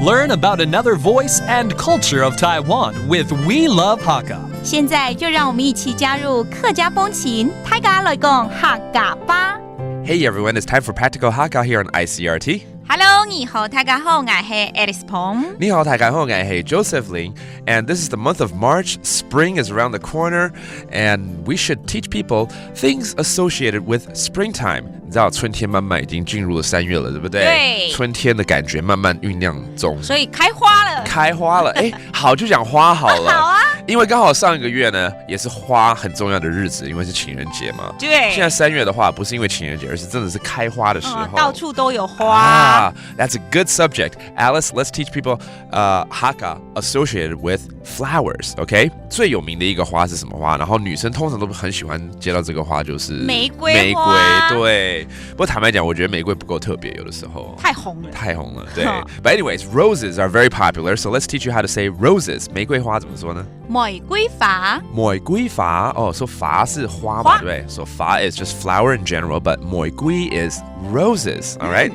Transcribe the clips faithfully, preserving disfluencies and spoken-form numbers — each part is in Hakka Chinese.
Learn about another voice and culture of Taiwan with We Love Hakka. 现在就让我们一起加入客家风情，大家来讲客家话。 Hey everyone, it's time for Practical Hakka here on I C R T. Hello，你好，大家好，我是 Alice 彭。你好，大家好，我是 Joseph Lin, and this is the month of March. Spring is around the corner, and we should teach people things associated with springtime. 你知道春天慢慢已经进入了三月了，对不对？对。春天的感觉慢慢酝酿中。所以开花了。开花了，哎，好，就讲花好了。好啊。因为刚好上一个月呢，也是花很重要的日子，因为是情人节嘛。对。现在三月的话，不是因为情人节，而是真的是开花的时候。嗯，到处都有花。啊，that's a good subject. Alice, let's teach people uh, Hakka associated with flowers, OK? 最有名的一个花是什么花？然后女生通常都很喜欢接到这个花，就是玫瑰玫瑰，花。对。不过坦白讲，我觉得玫瑰不够特别，有的时候。太红了。太红了，对。哈。 But anyways, roses are very popular, so let's teach you how to say roses. 玫瑰花怎么说呢？玫瑰花。玫瑰花，哦，so 花是花嘛，花。对不对？So 花 is just flower in general, but 玫瑰 is roses, all right?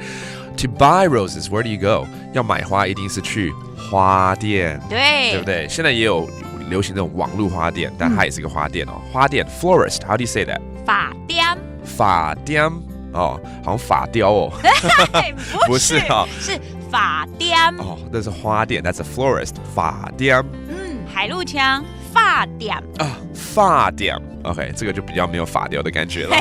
To buy roses, where do you go? 要买花一定是去花店，对。对不对？现在也有流行这种网络花店，但它也是个花店哦。花店，florist, how do you say that? 花店。发店，哦，好像发雕哦。嘿，不是啊。是花店。哦，那是花店，that's a florist，发店。嗯，海陆腔，花店。啊，发店。OK，这个就比较没有发雕的感觉了。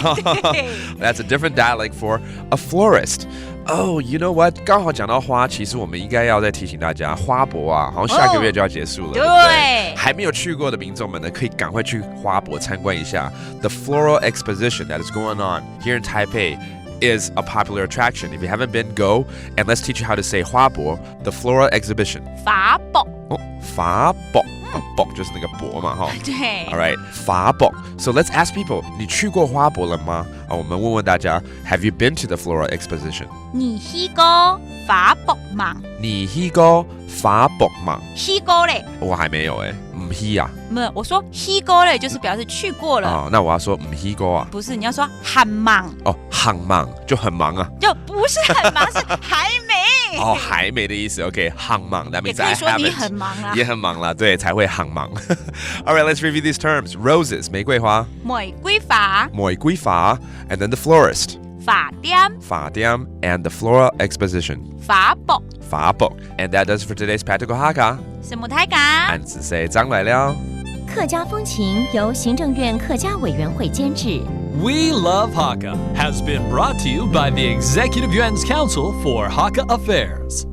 对。 That's a different dialect for a florist. Oh, you know what? 刚好讲到花，其实我们应该要再提醒大家，花博啊，好像下个月就要结束了，对。对不对？还没有去过的民众们呢，可以赶快去花博参观一下。The floral exposition that is going on here in Taipei is a popular attraction. If you haven't been, go and let's teach you how to say 花博, the floral exhibition. 花博。哦，花博，哦，博就是那个博嘛，哈。对。 All right, 花博。So let's ask people, 你去过花博了吗？啊，我们问问大家，Have you been to the floral exposition? 你去过花博吗？你去过花博吗？去过嘞。我还没有哎，唔去啊。没有，我说去过嘞，就是表示去过了。啊，那我要说唔去过啊。不是，你要说很忙。哦，很忙，就很忙啊。就不是很忙，是还没。哦，还没的意思。OK，很忙，that means 也可以说 I 你 haven't. 很忙啦。也很忙啦，对，才会很忙。All right, let's review these terms. Roses, 玫瑰花。玫瑰花。玫瑰花，and then the florist. 花店。花店，and the floral exposition. 花博。花博。And that does it for today's Practical Hakka. 什么太感？俺是谁张来了。客家风情由行政院客家委员会监制。 We Love Hakka has been brought to you by the Executive Yuan's Council for Hakka Affairs.